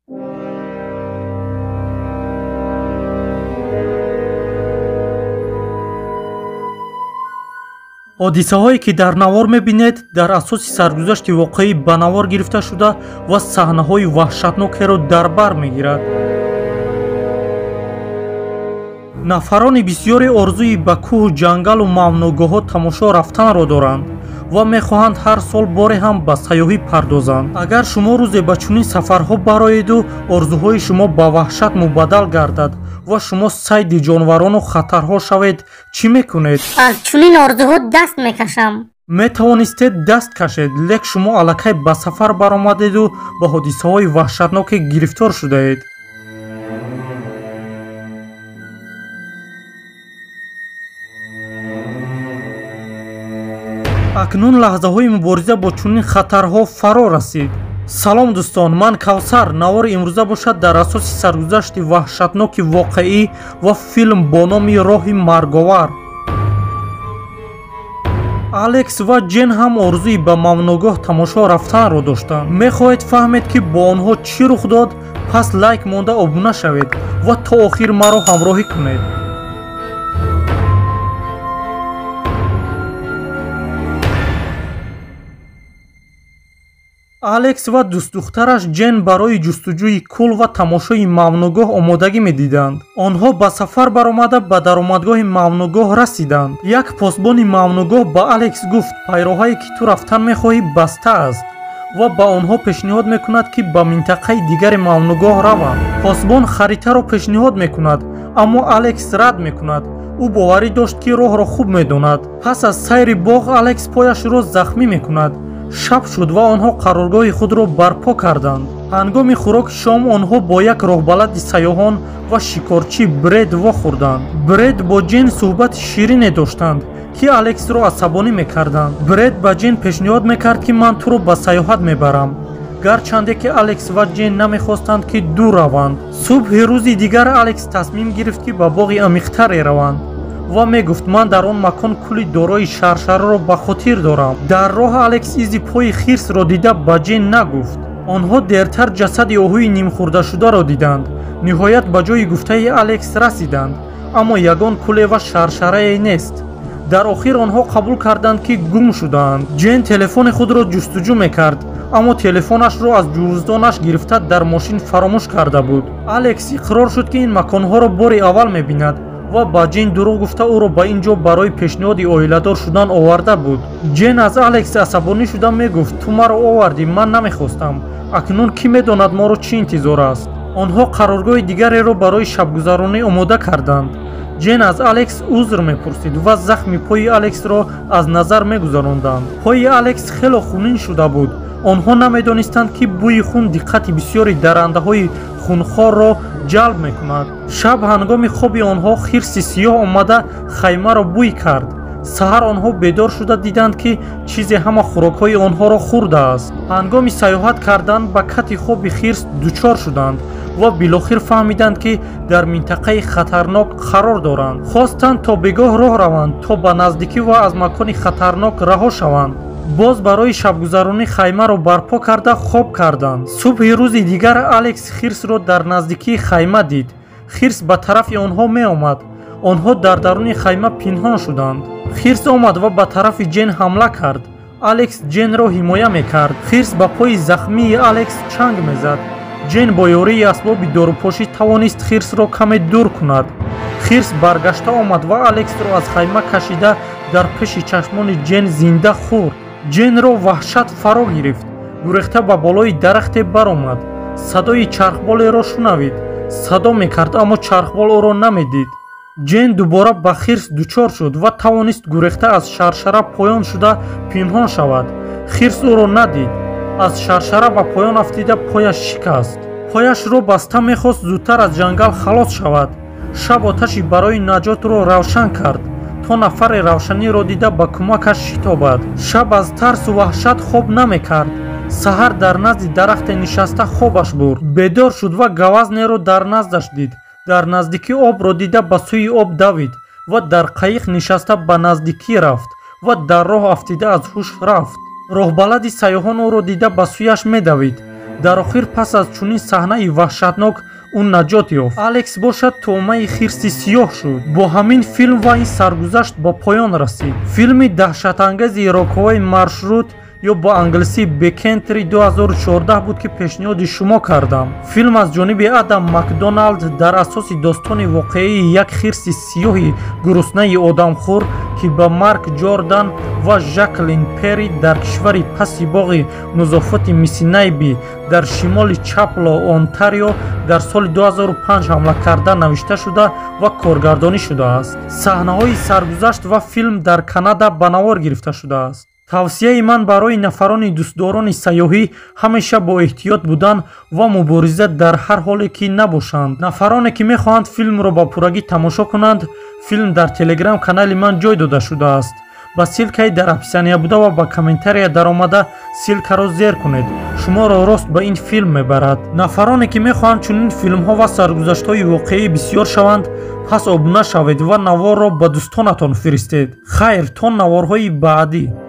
Ҳодисаҳое, ки дар навор мебинед, дар асоси саргузашти воқеӣ ба навор гирифта шуда ва саҳнаҳои ваҳшатнокеро дар бар мегирад. Нафарони бисёре орзуи ба кӯҳу ҷангалу мамнӯъгоҳҳо тамошо рафтанро доранд ва мехоҳанд ҳар сол боре ҳам ба сайёҳӣ пардозанд. Агар шумо рӯзе ба чунин сафарҳо бароеду орзуҳои шумо ба ваҳшат мубаддал гардад ва шумо сайди ҷонварону хатарҳо шавед, чӣ мекунед? Аз чунин орзуҳо даст мекашам. Метавонистед даст кашед, лек шумо аллакай ба сафар баромадеду ба ҳодисаҳои ваҳшатноке гирифтор шудаед. Акнун лаҳзаҳои мубориза бо чунин хатарҳо фаро расид. Салом дӯстон, ман Кавсар. Навори имрӯза бошад дар асоси саргузашти ваҳшатноки воқеӣ ва филм бо номи Роҳи марговар. Алекс ва Ҷен ҳам орзуи ба мамнӯъгоҳ тамошо рафтанро доштанд. Мехоҳед фаҳмед, ки бо онҳо чӣ рух дод? Пас лайк монда обуна шавед ва то охир маро ҳамроҳӣ кунед. Алекс ва дӯстдухтараш Ҷен барои ҷустуҷӯи кӯл ва тамошои мамнӯъгоҳ омодагӣ медиданд. Онҳо ба сафар баромада ба даромадгоҳи мамнӯъгоҳ расиданд. Як посбони мамнӯъгоҳ ба Алекс гуфт, пайроҳае ки ту рафтан мехоҳӣ баста аст ва ба онҳо пешниҳод мекунад, ки ба минтақаи дигари мамнӯъгоҳ раванд. Посбон харитаро пешниҳод мекунад, аммо Алекс рад мекунад. Ӯ боварӣ дошт, ки роҳро хуб медонад. Пас аз сайри боғ Алекс пояшро захмӣ мекунад. Шаб шуд ва онҳо қароргоҳи худро барпо карданд. Ҳангоми хӯроки шом онҳо бо як роҳбалади сайёҳон ва шикорчӣ Бред вохӯрданд. Бред бо Ҷен суҳбати ширине доштанд, ки Алексро асабонӣ мекарданд. Бред ба Ҷен пешниҳод мекард, ки ман туро ба сайёҳат мебарам, гарчанде ки Алекс ва Ҷен намехостанд, ки дур раванд. Субҳи рӯзи дигар Алекс тасмим гирифт, ки ба боғи амиқтаре раванд ва мегуфт, ман дар он макон кӯли дорои шаршараро ба хотир дорам. Дар роҳ Алекс изи пои хирсро дида ба Ҷен нагуфт. Онҳо дертар ҷасади оҳуи нимхӯрдашударо диданд. Ниҳоят ба ҷои гуфтаи Алекс расиданд, аммо ягон кӯле ва шаршарае нест. Дар охир онҳо қабул карданд, ки гум шудаанд. Ҷен телефони худро ҷустуҷӯ мекард, аммо телефонашро аз ҷуздонаш гирифта дар мошин фаромӯш карда буд. Алекс иқрор шуд, ки ин маконҳоро бори аввал мебинад ва ба Ҷен дурӯғ гуфта ӯро ба ин ҷо барои пешниҳоди оиладор шудан оварда буд. Ҷен аз Алекс асабонӣ шуда мегуфт, ту маро овардӣ, ман намехостам. Акнун кӣ медонад моро чӣ интизор аст? Онҳо қароргоҳи дигареро барои шабгузаронӣ омода карданд. Ҷен аз Алекс узр мепурсид ва захми пои Алексро аз назар мегузаронданд. Пои Алекс хело хунин шуда буд. Онҳо намедонистанд, ки бӯи хун диққати бисёри дарандаҳои хунхорро ҷалб мекунад. Шаб ҳангоми хоби онҳо хирси сиёҳ омада хаймаро бӯй кард. Саҳар онҳо бедор шуда диданд, ки чизе ҳама хӯрокҳои онҳоро хӯрдааст. Ҳангоми сайёҳат кардан ба кати хоби хирс дучор шуданд ва билохир фаҳмиданд, ки дар минтақаи хатарнок қарор доранд. Хостанд то бегоҳ роҳ раванд, то ба наздикӣ ва аз макони хатарнок раҳо шаванд. Боз барои шабгузаронӣ хаймаро барпо карда хоб карданд. Субҳи рӯзи дигар Алекс хирсро дар наздикии хайма дид. Хирс ба тарафи онҳо меомад. Онҳо дар даруни хайма пинҳон шуданд. Хирс омад ва ба тарафи Ҷен ҳамла кард. Алекс Ҷенро ҳимоя мекард. Хирс ба пои захмии Алекс чанг мезад. Ҷен бо ёрии асбоби дорупошӣ тавонист хирсро каме дур кунад. Хирс баргашта омад ва Алексро аз хайма кашида дар пеши чашмони Ҷен зинда хӯрд. Ҷенро ваҳшат фаро гирифт. Гурехта ба болои дарахте баромад. Садои чархболеро шунавид. Садо мекард, аммо чархбол ӯро намедид. Ҷен дубора ба хирс дучор шуд ва тавонист гурехта аз шаршара поён шуда пинҳон шавад. Хирс ӯро надид. Аз шаршара ба поён афтида пояш шикаст. Пояшро баста мехост зудтар аз ҷангал халос шавад. Шаб оташи барои наҷотро равшан кард, то нафаре равшаниро дида ба кӯмакаш шитобад. Шаб аз тарсу ваҳшат хоб намекард. Саҳар дар назди дарахте нишаста хобаш бурд. Бедор шуд ва гавазнеро дар наздаш дид. Дар наздикӣ обро дида ба сӯи об давид ва дар қайиқ нишаста ба наздикӣ рафт ва дар роҳ афтида аз ҳуш рафт. Роҳбалади сайёҳон ӯро дида ба сӯяш медавид. Дар охир пас аз чунин саҳнаи ваҳшатнок ӯ наҷот ёфт. Алекс бошад тӯъмаи хирси сиёҳ шуд. Бо ҳамин филм ва ин саргузашт ба поён расид. Филми даҳшатангези Роковой маршрут ё бо англисӣ Бэккантри 2014 буд, ки пешниҳоди шумо кардам. Филм аз ҷониби Адам Макдоналд дар асоси достони воқеии як хирси сиёҳи гуруснаи одамхӯр, ки ба Марк Ҷордан ва Жаклин Перри дар кишвари паси боғи музофоти Миссинайби дар шимоли Чапло, Онтарио дар соли 2005 ҳамла карда навишта шуда ва коргардонӣ шудааст. Саҳнаҳои саргузашт ва филм дар Канада ба навор гирифта шудааст. Тавсияи ман барои нафарони дӯстдорони сайёҳӣ: ҳамеша бо эҳтиёт будан ва мубориза дар ҳар ҳоле ки набошанд. Нафароне ки мехоҳанд филмро ба пуррагӣ тамошо кунанд, филм дар телеграм канали ман ҷой дода шудааст. Ба ссылкаи дар описания буда ва ба комментария даромада ссылкаро зер кунед, шуморо рост ба ин филм мебарад. Нафароне ки мехоҳанд чунин филмҳо ва саргузаштҳои воқеӣ бисёр шаванд, пас обуна шавед ва наворро ба дӯстонатон фиристед. Хайр, то наворҳои баъдӣ.